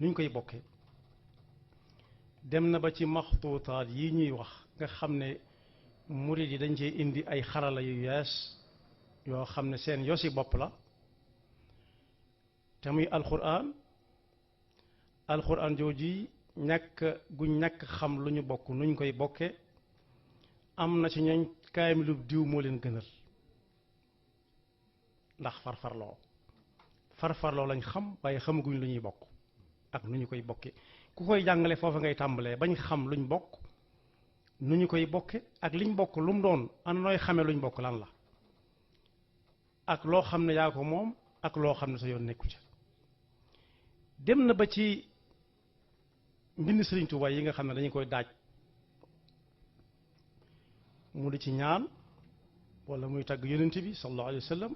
nuñ koy bokke dem na ba ci maxtuutaat yi ñuy wax nga xam ne murid yi dañ cee indi ay xarala yu yees yoo xam ne seen yosi bopp la te muy alxuraan jooju ñàkk xam lu ñu bokk nuñ koy bokke am na ci ñooñ kaamilu diw moo leen gënal ndax farfarloo lañ xam waaye xamaguñ lu ñuy bokk ak nu ñu koy bokke ku koy jàngale foofa ngay tàmbalee bañ xam luñ bokk nu ñu koy bokke ak liñ bokk lu mu doon ana nooy xamee luñ bokk lan la ak loo xam ne yaa ko moom ak loo xam ne sa yoon nekku ca dem na ba ci mbind Sëriñ Tuubaa yi nga xam ne dañu koy daaj mu di ci ñaan wala muy tagg yonent bi sallallahu alayhi wa sallam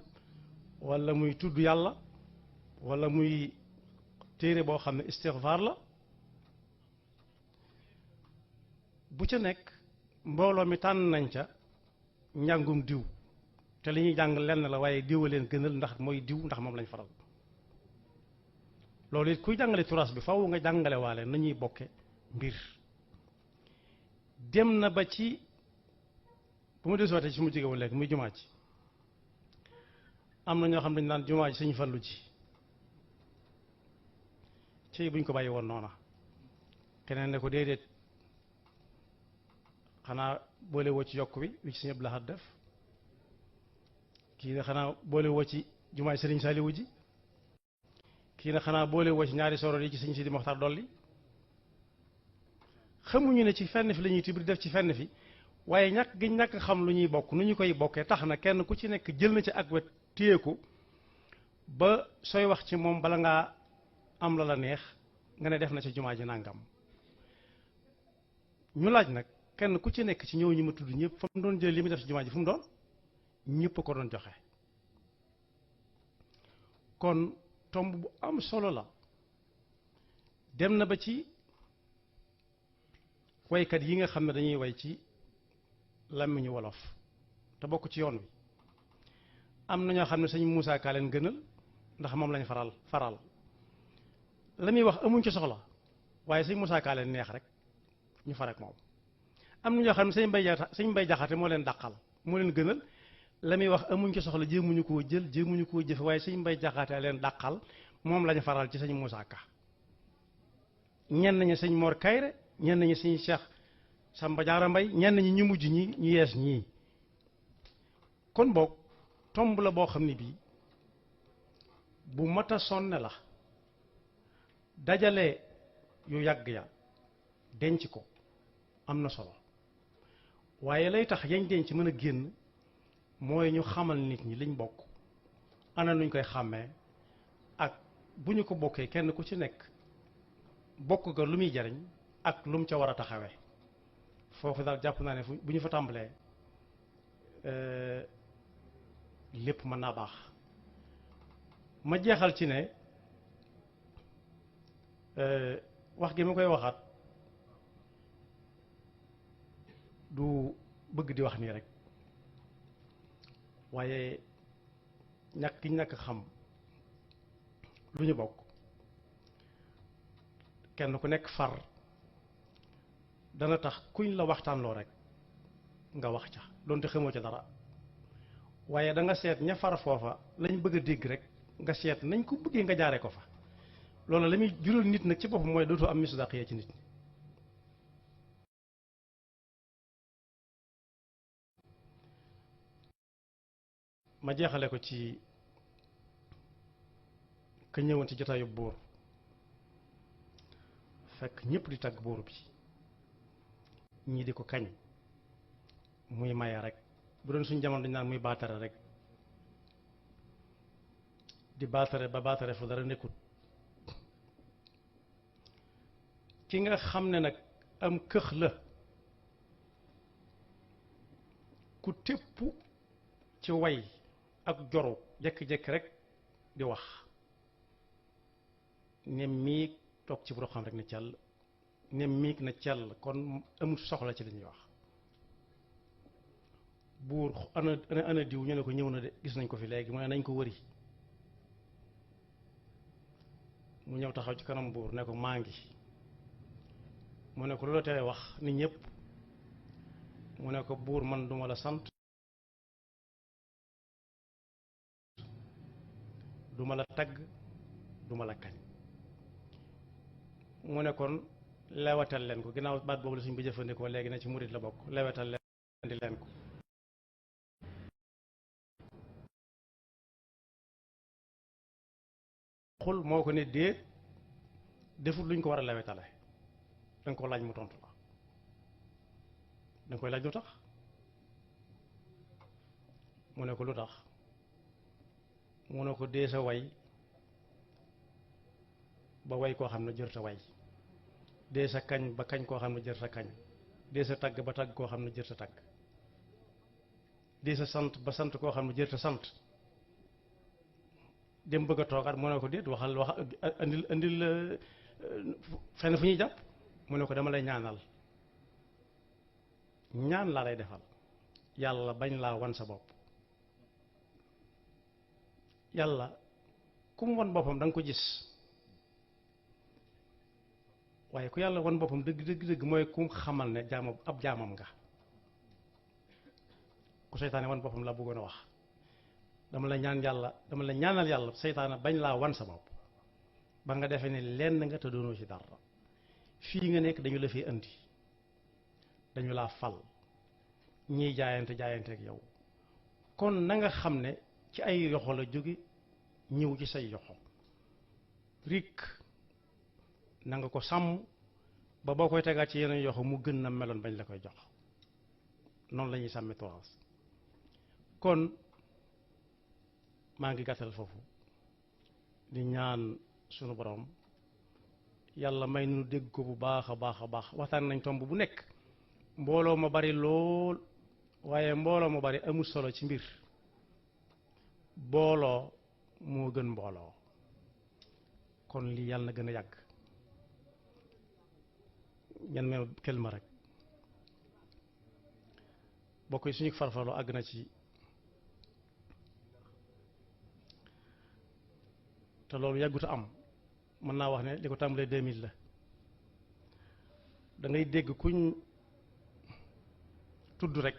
wala muy tudd yàlla wala muy téere boo xam ne istixfaar la bu ca nekk mbooloo mi tànn nañ ca njàngum diw te li ñuy jàng lenn la waaye diw a leen gënal ndax mooy diw ndax moom lañ faral loolu it kuy jàngale turaas bi faw nga jàngale waale nañuy bokke mbir dem na ba ci bu ma desuwaatee ci mu jege woon léegi muy jumaa ji am na ñoo xam dañ naan jumaa ji Sëñ Fallu ji ci buñ ko bàyyi woon noona keneen ne ko déedéet xanaa boole woo ci yokk bi wi ci Sëñ Abdul Ahad def kii ne xanaa boole woo ci jumaay Sëriñ Saaliwu ji kii ne xanaa boole woo ci ñaari soroor yi ci Sëñ Sidi Moxtaar dolli xamuñu ne ci fenn fi la ñuy tibri def ci fenn fi waaye ñàkk xam lu ñuy bokk nu ñu koy bokkee tax na kenn ku ci nekk jël na ci ak wet téye ko ba sooy wax ci moom bala ngaa am la neex nga ne def na ci jumaa ji nangam ñu laaj nag kenn ku ci nekk ci ñëw ñi ma tudd ñëpp fa mu doon jël li mu def ci jumaa ji fu mu doon ñëpp ko doon joxe kon tomb bu am solo la dem na ba ci waykat yi nga xam ne dañuy way ci làmmiñu wolof te bokk ci yoon wi am na ñoo xam ne sëñ Moussa Ka leen gënal ndax moom lañ faral la muy wax amuñ ci soxla waaye sëñ Moussa Ka leen neex rek ñu far ak moom am na ñoo xam ne sëñ Mbay Jaxate moo leen dàqal moo leen gënal la muy wax amuñ ci soxla jéemuñu koo jël jéemuñu koo jëfe waaye sëñ Mbay Jaxate leen dàqal moom lañ faral ci sëñ Moussa Ka ñenn ñi sëñ Mor Kayre ñenn ñi sëñ Cheikh Samba Jaara Mbay ñenn ñi ñu mujj ñi ñu yees ñii kon boog tomb la boo xam ne bii bu mat a sonne la dajale yu yàgg ya denc ko am na solo waaye lay tax yañ denc mën a génn mooy ñu xamal nit ñi liñ bokk ana nuñ koy xàmmee ak bu ñu ko bokkee kenn ku ci nekk bokk ga lu muy jariñ ak lu mu ca war a taxawee foofu daal jàpp naa ne bu ñu fa tàmbalee lépp mën naa baax ma jeexal ci ne wax gi ma koy waxaat du bëgg di wax nii rek waaye ñàkk xam lu ñu bokk kenn ku nekk far dana tax kuñ la waxtaanloo rek nga wax ca doonte xamoo ca dara waaye da nga seet ña far foofa lañ bëgg a dégg rek nga seet nañ ko bëggee nga jaaree ko fa loolu la muy jural nit nag ci boppam mooy dootoo am misdaqiya ci nit ñi ma jeexale ko ci ka ñëwoon ci jotaayu buur fekk ñëpp di tagg buur bi ñii di ko kañ muy maye rek bu doon suñ jamono dañ naan muy baatare rek di baatare ba baatare fu dara nekkut ki nga xam ne nag am këx la ku tépp ci way ak joru jekki-jekki rek di wax ne miig toog ci buro xam rek ne cell ne miig na cell kon amul soxla ci li ñuy wax buur ana diw ñu ne ko ñëw na de gis nañ ko fi léegi mu ne nañ ko wëri mu ñëw taxaw ci kanam buur ne ko maa ngi mu ne ko lu la tere wax nit ñëpp mu ne ko buur man duma la sant duma la tagg duma la kañ mu ne kon lewatal leen ko ginnaaw baat boobu la suñ bi jëfandikoo léegi na ci murit la bokk lewatal leen di leen ko xul moo ko ne déet defut luñ ko war a lewetale danga ko laaj mu tontu la danga koy laaj lu tax mu ne ko lu tax mu ne ko dee sa way ba way koo xam ne jër sa way dee sa kañ ba kañ koo xam ne jër sa kañ dee sa tagg ba tagg koo xam ne jër sa tagg dee sa sant ba sant koo xam ne jër sa sant dem bëgg a toogaat mu ne ko déet wax andil fenn fu ñuy jàpp mu ne ko dama lay ñaanal ñaan laa lay defal yàlla bañ laa wan sa bopp yàlla ku mu wan boppam da nga ko gis waaye ku yàlla wan boppam dëgg dëgg dëgg mooy ku xamal ne ab jaamam nga ku seytaane wan boppam la bëggoon a wax dama la ñaanal yàlla seytaane bañ laa wan sa bopp ba nga defee ne lenn nga te doonoo ci dara fii nga nekk dañu la fi indi dañu laa fal ñiy jaayante ak yow kon na nga xam ne ci ay yoxo la jóge ñëw ci say yoxo rik na nga ko sàmm ba boo koy tegaat ci yeneen yoxo mu gën na meloon bañ la koy jox noonu la ñuy sàmmi turaas kon maa ngi gàttal foofu di ñaan sunu borom yàlla may nu dégg ko bu baax a baax a baax waxtaan nañ tomb bu nekk mbooloo ma bari lool waaye mbooloo ma bari amul solo ci mbir booloo moo gën mbooloo kon lii yàlla na gën a yàgg ñan me kelma rek bokk yi suñu farfarloo àgg na ci te loolu yàggut a am mën naa wax ne li ko tàmbalee 2000 la da ngay dégg kuñ tudd rek